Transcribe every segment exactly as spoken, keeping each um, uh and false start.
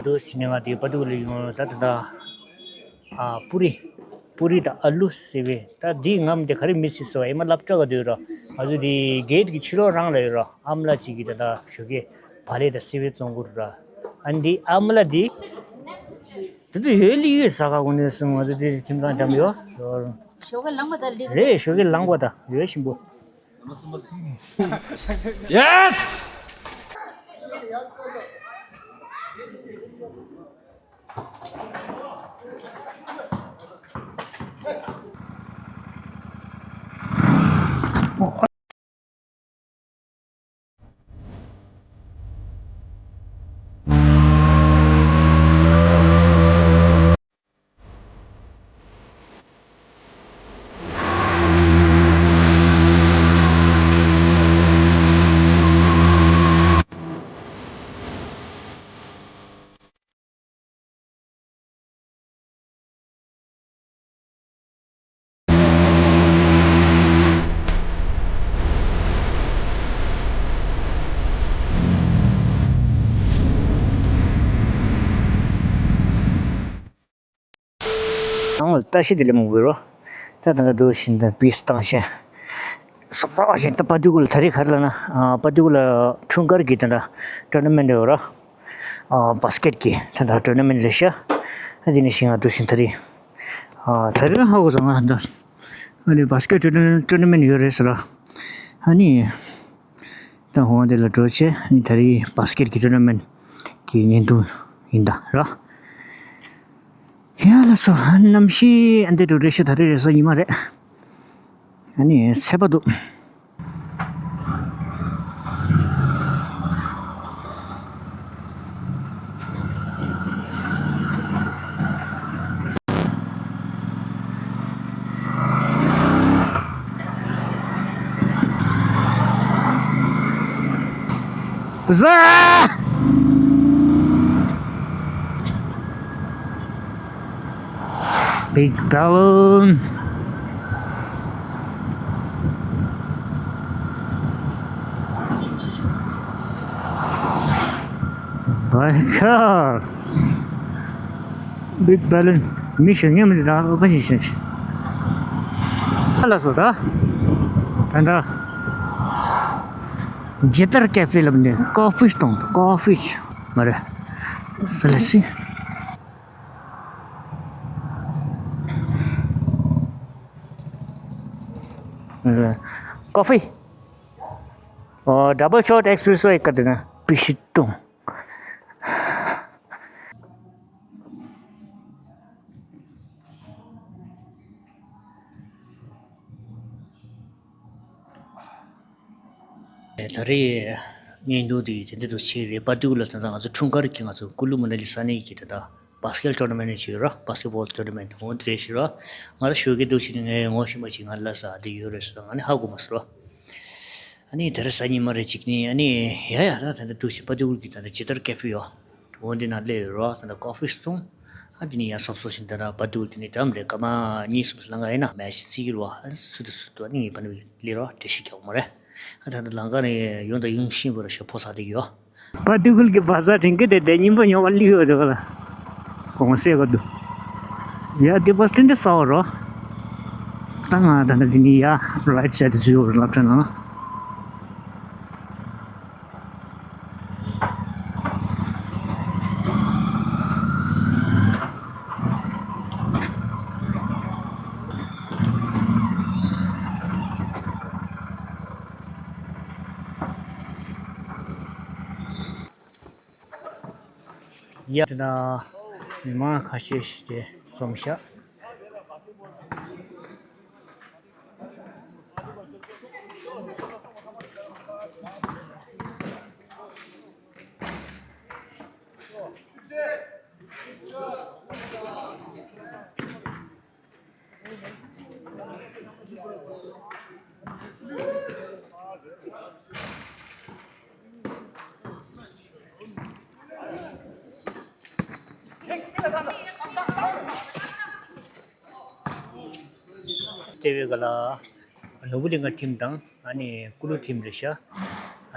འདུག་ཟེར་ནས་ང་དེ་པ་ཏུ་ལ་ཡོང་ད་ད་ད། ཨ་པུ་རི། པུ་རི་དང་ཨ་ལུ་ཟེར་བས་ད་འདི་ངམ་དེ་ག་རེ་མི་སྲིད་སོ་ཨེ་མ་སླབ་སྐྲག་ག་འདུག་ར། ང་ཚོ་དེ་གེ་ཊི་གི་ཕྱི་ལོགས་རང་ལ་ཡོད་ར། ཨ་མ་ལགས་གཅིག་གིས་ད་ད་ཞོགས་ཀས་བག་ལེབ་དང་སེར་བའི་བཙོང་གི་ར། ཨ་འདི་ཨ་མ་ལགས་འདི། དེ་དུ་ཡོད་ལི་ཡོད་ས་ག་གོ་ནས་སོང་ང་ཚོ་དེ་ཁྱིམ་ཚང་འགྲམ་ཡོད། ཞོགས་ཀས་ལངས་པ་དང་ལི། རེད་ཞོགས་ཀས་ལངས་པ་དང་ཡོད་ཞིམ་པོ། Yes! ནང་ལ་ལྟ་ཞིག་དེ་ལས་མང་པོ་ཡོད་རོ། ད་ད་ད་འདུག་བཞིན་དུ་པིས་བཏང་ཤེ། སོག་པ་བཞིན་དུ་པ་ཏི་ཀུ་ལ་ད་རེས་ག་རེ་ལབ་ན་པ་ཏི་ཀུ་ལ་འཁྲུངས་སྐར་གྱི་ད་ད་ཊོར་ན་མེན་ཊི་ཡོད་རོ། བ་སི་ཀེ་ཊི་གི་ད་ད་ཊོར་ན་མེན་ཊི་རེད་ཤག་ཨ་དེ་ནས་ཤིང་ང་འདུག་བཞིན་ད་རེས་ད་རེས་ཧ་གོ་སོང་ང་ད་ཨ་ནི་བ་སི་ཀེ་ཊི་ཊོར་ན་མེན་ཊི་ཡོད་རེད་ཟེར་ར། ཨ་ནི། ད་ཧོང་དེ་ལ་འགྲོ་ཆེ་ནི་ད་རེས་བ་སི་ཀེ་ཊི་གི་ཊོར་ན་མེན་ཊི་གི་བརྙན་ཐུང་ཡིན་ད་ར། ཡ་ལ་སོ་གནམ་གཤིས་ཨ་འདི་འགྲོ་རེ་ཤི་ད་རེ་རེ་ས་ཉི་མ་རེད། ཨ་ནི་ཚད་པ་འདུག་བཟའ། Big balloon. My God. Big balloon. མི་ཞིག་ཉམས་ལ་རང་ཨོ་ཕ་ཞིག་ཞིག་ཨ་ལ་སོ་ད། ད་ད། ཇི་ཏར་ཀེ་ཧྥེ་ལབ་ནས་ཀོ་ཧྥི་གཏོང་ཀོ་ཧྥི་མ་རེད། ས་ལ་སི། ཀོ་ཧྥི། ཨོ་ཌབ་བལ་ཤོཊ་ཨེག་སི་པི་རེ་སི་ཝེ་ག་དེ་ན་པི་ཤི་ཏུང་། ད་རེས་བརྙན་ཐུང་འདི་དེ་འདྲ་དུ་བྱས་རེད། པ་ཏི་ཀུ་ལ་ད་ལྟ་ང་ཚོ་འཁྲུངས་སྐར་གྱི་ང་ཚོ་ཀུ་ལུ་མ་ན་ལི་ས་གནས་ཀྱི་ད་ལྟ་བ་སི་ཀེ་ཊི་ཊོར་ན་མེན་ཊི་ཞིག་ཡོད་ར། བ་སི་ཀེ་ཊི་བོལ་ཊོར་ན་མེན་ཊི་འོ་དེ་རེད་ཞིག་ར། ང་ལ་ཞོགས་ཀས་འདུག་ཕྱིན་ངའི་ངོ་ཤེས་པ་ཅིག་ང་ལ་ས་དེ་ཡོད་རེད་ཟེར་ང་ནི་ཧ་གོ་མ་སོང་ར། ཨ་ནི་དེ་རིང་གཟའ་ཉི་མ་རེད་ཅིག་ནི་ཨ་ནི་ཡ་ཡ་ད་ད་ད་འདུག་ཕྱིན་པ་ཏི་ཀུ་ལ་གི་ད་ད་ཇི་ཏར་ཀེ་ཧྥེ་ཡོད། འོ་འདི་ན་སླེབས་ཡོད་རོ། ད་ལྟ་ཀོ་ཧྥི་བཙོང་། ཨ་འདི་ནི་ཡ་སོབ་སོབ་ཞིག་ད་ལྟ་པ་ཏི་ཀུ་ལ་དེ་ནི་འགྲམ་རེད། སྐར་མ་གཉིས་གསུམ་ལང་ག་ཡིན་ན་མེ་ཤི་སི་གི་རོ། ཨ་སུ་དུ་སུ་དུ་ཨ་ནི་ངའི་པ་ནི་སླེབས་རོ་བྲེ་ཤི་རྒྱག་མོ་རེད། ཨ་ད་ལྟ་ལང་ཀ་ནས་ཡོང་དང་ཡོང་བཞིན་པ་ར་ཤ་ཕོ་ས་དེ་གི་ཡོད། པ་ཏི་ཀུ་ལ་གི་བ་ས་དྲན་གི་དེ་དེ་ཉིན་པ་ཉོ་བ་སླེབས་ཡོད་དེ་ག་ལ་གོང་སེ་ག་འདུག་ཡ་དེ་པ་སྟན་དེ་ས་བ་རོ། ད་ང་ད་ལྟ་འདི་ནི་ཡ་རའིཊ་སའིཌ་དུ་འཛུལ་ཡོད་རེད་ལབ་དྲན་ན། ཡ་དེ་ན་མི་མང་ཁ་ཤས་ཤིག་དེ་འཛོམས་ཤག་ལྟེ་བའི་སྒང་ལ་ནོར་བུ་གླིང་ག་ཊིམ་དང་ཨ་ནི་ཀུ་ལུ་ཊིམ་རེད་ཤག་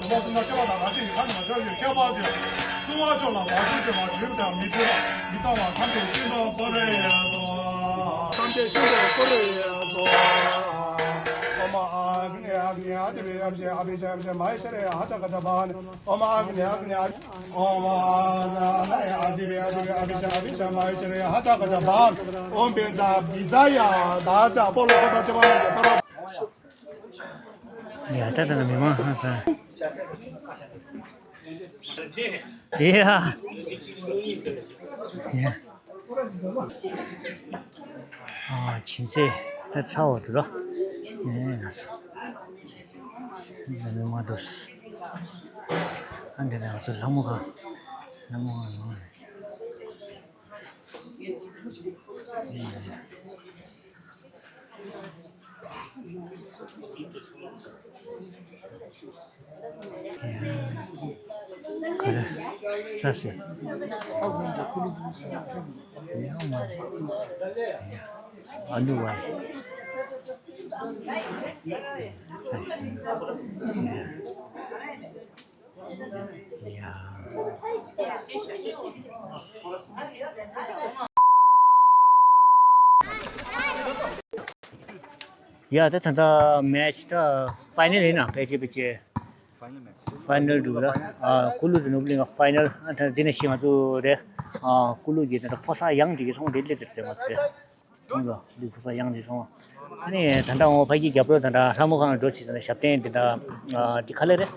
དུ་མ་བསྲུངས་ན་སྐྱེ་བ་དང་རང་བཞིན་གྱི་ཁམས་ཀྱི་ནང་ཆགས་ཡོད། ཁྱད་པར་དུ་བསྲུང་བ་ཆོག་ལ་བ་ཤུ་ཆོག་ལ་འཇུས་པ་དང་མི་འཇུས་པ་མི་གཏང་བ་ཐམས་ཅད་ཤིན་ཏུ་ཁོ་རེ་ཡ་དོ། ཐམས་ཅད་ཤིན་ཏུ་ཁོ་རེ་ཡ་དོ། ཨོ་མ་ཨ་ཀ་ནི་ཨ་ཀ་ནི་ཨ་ཏི་བི་ཨ་བི་ཤ་ཨ་བི་ཤ་ཨ་བི་ཤ་མ་ཧེ་ཤ་རེ་ཧ་ཅ་ཀ་ཅ་བ་ནི། ཨོ་མ་ཨ་ཀ་ནི་ཨ་ཀ་ནི་ཨ། ཨོ་མ་ཨ་ཏི་བི་ཨ་ཏི་བི་ཨ་བི་ཤ་ཨ་བི་ཤ་མ་ཧེ་ཤ་རེ་ཧ་ཅ་ཀ་ཅ་བ་ནི། ཨོམ་བན་ཛ་བི་ཛ་ཡ་ད་ཅ་པོ་ལོ་ཀ་ད་ཅ་བ་ནི། ཡ་ད་ད་ལ་མི་མང་ཧང་སང་། ཡ། ཡ། ཨ་ཕྱིན་ཚེ་ད་ཚ་བ་འདུག་ར། ཡ་ན་སོ། ཡ་མི་མང་འདུག་ཨ་འདི་ནས་ང་ཚོ་ལྷ་མོ་ཁང་། ལྷ་མོ་ཁང་ནང་ནས། ཡ། ཡ། ད་ད་ལྟ་མེ་ཆི་ད་ཕའི་ནལ་ཡིན་ན། ཕལ་ཆེར་ཕལ་ཆེར་ཕའི་ནལ་འདུག་ལ། ཨ་ཀུ་ལུ་དང་ནོར་བུ་གླིང་ག་ཕའི་ནལ། ཨ་ད་འདི་ནས་ཤི་ང་ཚོ་རེད། ཨ་ཀུ་ལུ་གི་ད་ལྟ་ཕོ་གསར་ཡང་འདི་གི་སོང་འདི་སླེབས་དེ་རེད། ང་ཚོ་རེད། ཁོང་ཚོ་ལུས་ཕུག་ས་ཡང་འདི་སོང་། ཨ་ནི་ད་ལྟ་འོ་ཕ་གི་རྒྱབ་རོགས་ད་ལྟ་ལྷ་མོ་ཁང་འགྲོ་ཆེད་ད་ལྟ་ཞབས་བརྟན་དེ་འདྲ། ཨ་འདི་ག་ལེ་རེད།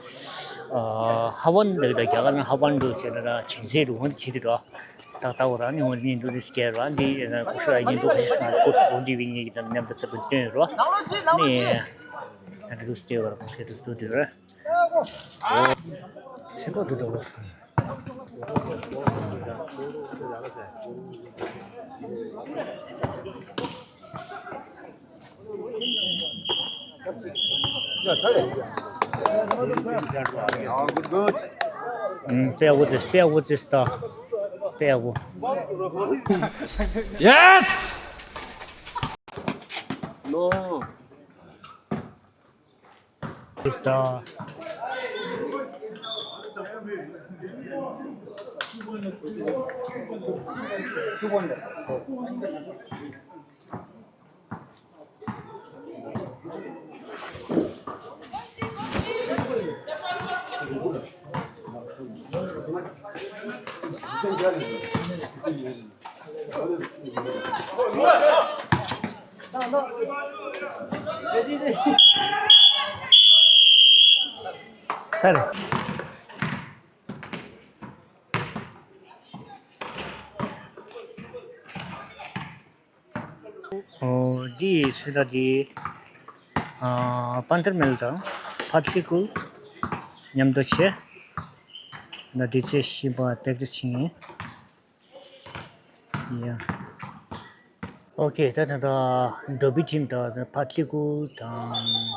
ཨ་ཧ་ཝན་འདི་ད་རྒྱ་གར་ནང་ཧ་ཝན་འགྲོ་ཆེད་ད་ལྟ་བྱིན་ཚད་རུ་འོང་དེ་བྱེད་དེ་འགྲོ། ཏག་ཏག་འོ་ར་ནི་འོ་ནི་འདུ་དེ་སྐྱེ་ར་འདི་ཀུ་ཤ་ཡིན་འདུག་ཁ་ཤས་ང་ཀུ་སོ་འདི་བི་ཉེ་གི་ད་མཉམ་དུ་ཚབ་ཏུ་སྟོན་རོ། ནི་ད་འདི་རུ་སྟོན་བར་ཁོང་སྐད་དུ་སྟོན་དེ་ར། ཚེ་པ་དུ་དོ་བ་སུ། ཡ་ཚ་རེད། ཡ་གུ་གུ། ཨུམ། དཔེ་ཡག་པོ་བྱས། དཔེ་ཡག་པོ་བྱས་ད། དཔེ་ཡག་པོ། Yes! No. འོ་འདི་ཡི་ཚོད་ལྟ་འདི། ཨ་པན་ཐར་མེལ་དང་ཕ་ཏི་ལི་ཀུ་མཉམ་དུ་བྱས། ད་འདི་ཚེ་ཤིན་པ་པེག་ཏི་སི་ཕྱིན་ཡིན། ཡ། ཨོ་ཁེ། ད་ད་ད་ཌོ་བི་ཊིམ་དང་ཕ་ཏི་ལི་ཀུ་དང་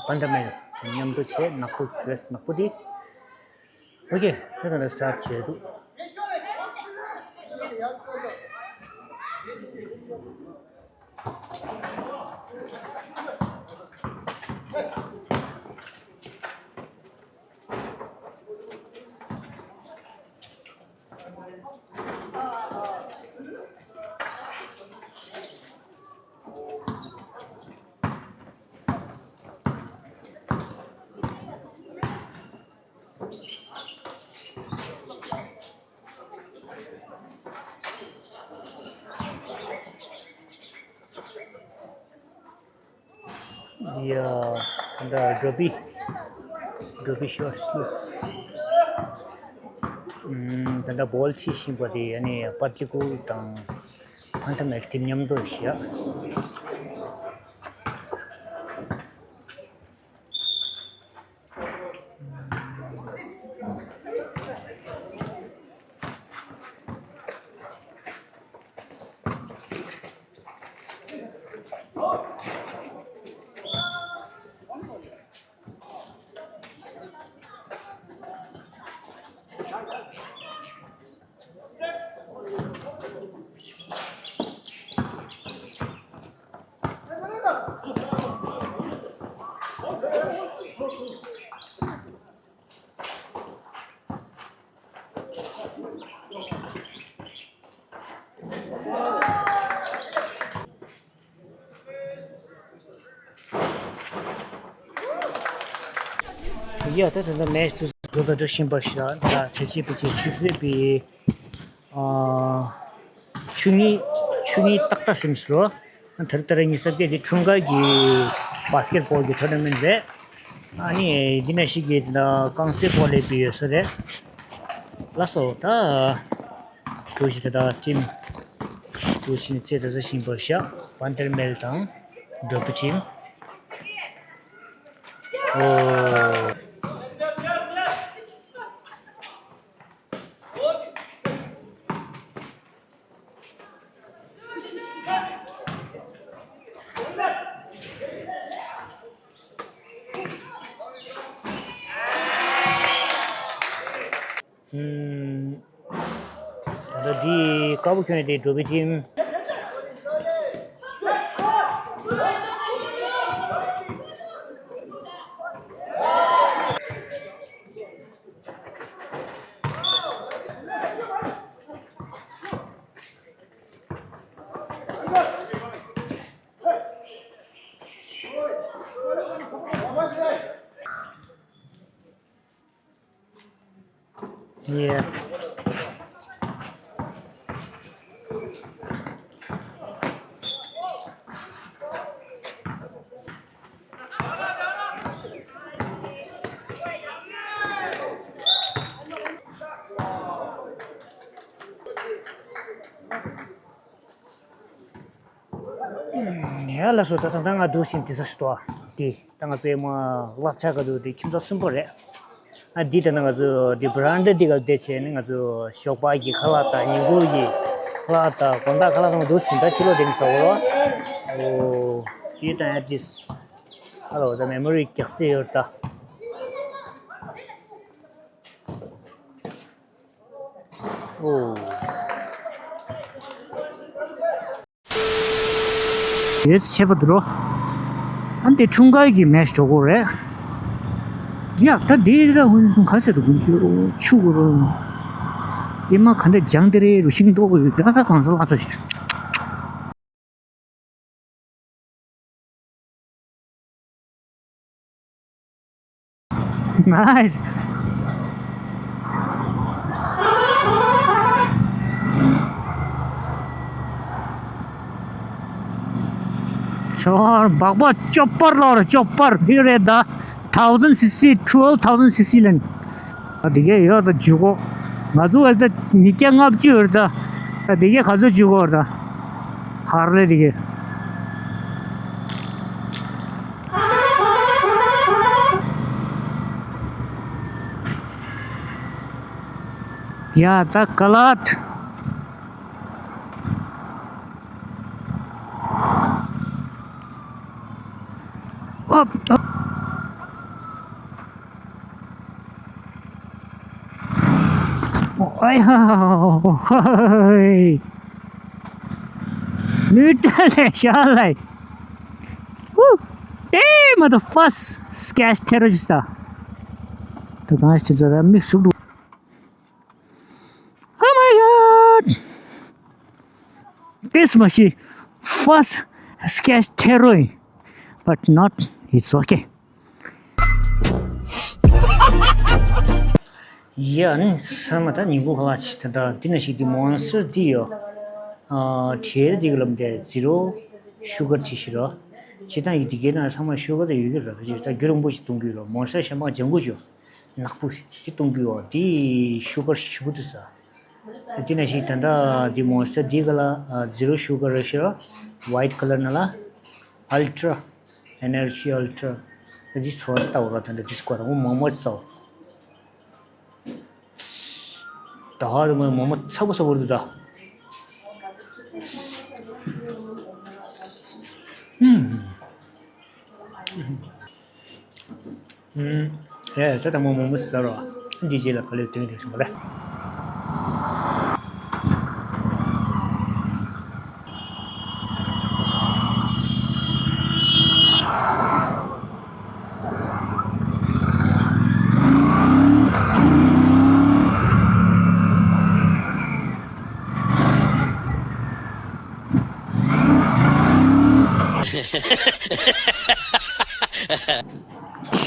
པན་ཐར་མེལ་དང་མཉམ་དུ་བྱས། ནག་པོ་ཌི་རེ་སི་ནག་པོ་འདི། ཨོ་ཁེ། ད་ད་ད་སི་ཊཱཊ་བྱས་འདུག་ཡ། ད་ལྟ་ཌོ་བི། ཌོ་བི་ཤོར་སི་ལུས། ཨུམ། ད་ལྟ་བོལ་ཁྲིད་བཞིན་པ་དེ་ཨ་ནི་པ་ཏི་ལི་ཀུ་དང་ཕན་ཐོགས་མེད་དེ་མཉམ་དུ་བཞག་ཡ། ད་ད་ལྟ་མེ་ཆི་དུ་འགྲོ་དང་འགྲོ་བཞིན་པ་ཞིག་ལ། ད་ཕལ་ཆེར་ཕལ་ཆེར་ཆུ་ཚོད་པའི་ཨ་བཅུ་གཉིས། བཅུ་གཉིས་ཏག་ཏག་ཟིན་སོང་། ད་རེས་ད་རེས་ཉི་ཤུ་རྩ་བརྒྱད་འདི་འཁྲུངས་སྐར་གྱི་བྷ་སི་ཀེ་ཊི་བྷོལ་གྱི་ཊོར་ན་མེན་ཊི་རེད། ཨ་ནི་འདི་ན་ཞིག་གི་ད་རྐང་རྩེད་སྤོ་ལས་པའི་ཡོད་ས་རེད། ལགས་སོ། ད་གུ་ཤི་ད་ད་ཊིམ་གུ་ཤི་ནི་ཚེ་ད་ས་ཤིང་པར་ཤ་བན་ཏེར་མེལ་དང་འགྲོ་པའི་ཊིམ། ཨོ། ད་ལྟ་འདི་དཀར་པོ་གྱོན་ནས་དེ་འགྲོ་པའི་ཊིམ། Yeah. ཡ་ལགས་སོ། ད་ད་ང་འདུག་ཟིན་དེ་ས་ཞིག་ཏོ། དེ་ད་ང་ཚོའི་མ་བསླབ་བྱ་ག་དུ་དེ་ཁྱིམ་ཚང་གསུམ་པོ་རེད། ཨ་འདི་ད་ང་ཚོ་འདི་བྷ་རན་ཌ་འདི་ག་དེ་བྱས་ནས་ང་ཚོ་ཞོགས་པ་གི་ཁ་ལག་དང་ཉིན་གུང་གི་ཁ་ལག་དང་དགོང་དག་ཁ་ལག་ཚང་མ་འདུག་ཟིན་ད་ཕྱི་ལོགས་དེ་ནས་ཟ་བོ་རོ། ཨོ། དེ་ད་ཨ་ཏིས། ཧ་ལོ། ད་མེ་མོ་རི་རྒྱག་སྲིད་ཡོད་ད། ཨོ། ཡོད་ཆེ་བ་འདུག་རོ། ཨ་འདི་འཁྲུངས་སྐར་གྱི་མེ་ཞོག་གོ་རེད། ཡ་ད་འདི་ད་ཧུན་སུང་ག་ཚད་དུ་ཀུན་ཆུ་ཆུ་གོ་རོ། ཨི་མ་ག་འདྲ་ལྗང་དེ་རེད་རུ་ཤིང་ཏོག་གོ་ཡོད་ད་ད་གང་ས་ལྷག་ཚ་ཞིག Nice. ཆོར་སྦག་སྦག་ཅོ་པར་ལོར་ཅོ་པར་འདི་རེད་ད། Thousand C C, twelve thousand C C ལན། ཨ་དེ་གས་ཡོད་ད་ཇུ་གོ། ང་ཚོ་ཨ་ད་ཉིས་བརྒྱ་ལྔ་བཅུ་ཡོད་ད། ཨ་དེ་གས་ག་ཚོད་ཇུ་གོ་ཡོད་ད། ཧར་ལེ་དེ་གས། ཡ་ད་ཀ་ལ་ཏ། ཨོབ་ཨོབ། ཨའི་ཧ་ཧ་ཧ་ཧ། ནུས་ཏ་ལེ་ཤ་ལེ། ཧུ། ཨེ་མ་ད་first sketch terrorist ད། ད་གང་ཞིག་ཟེར་མིག་ཟུག་འདུག Oh my God! This machine first sketch terror, but not, it's okay. ཡ་ནི་ཚང་མ་ད་ཉིན་གུང་ཁ་ལག་ཅིག་ད་ད་འདི་ན་ཞིག་འདི་མོན་སི་ཊར་འདི་ཡོད། ཨ་ཁྲེལ་འདི་གི་ལམ་དེ་ཛི་རོ་ཤུ་གར་ཊི་ཤི་རོ། ཅི་ད་ཡི་འདི་གའི་ན་ཚང་མ་ཤུ་གར་ད་ཡོད་ཀྱི་ར་ད་རྒྱུ་རིང་པོ་ཞིག་གཏོང་གི་ཡོད་རོ། མོན་སི་ཊར་ཤ་མ་ལྗང་གུ་ཅོ། ནག་པོ་དེ་གཏོང་གི་ཡོད། དེ་ཤུ་གར་ཞེ་པོ་འདུག་ས། དེ་ན་ཞིག་ད་ལྟ་དེ་མོ་ས་དེ་ག་ལ་ཛི་རོ་ཤུ་གར་རེད་ཤག་ཝའི་ཊི་ཀ་ལར་ན་ལ་ཨལ་ཊྲ་ཨེ་ནར་ཇི་ཨལ་ཊྲ། དེ་ཚོ་ལྟ་བུ་ར་ད་ལྟ་དེ་སྐོར་དང་མོ་མོ་ཚོ། ད་ཧ་རུ་མོ་མོ་ཚ་པོ་ཚ་པོ་འདུག་ད། ཧུམ། ཨུམ། ཡ་ཡ་ས་དང་མོ་མོ་མོ་ཟ་རོ། འདི་རྗེས་ལ་ག་ལེར་དོན་དེ་བྱུང་བ་རེད།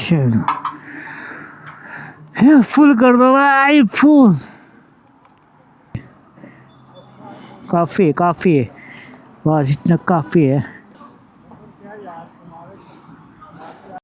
चलो। है, फुल कर दो भाई, फुल। काफी, काफी है। वाह, इतना काफी है।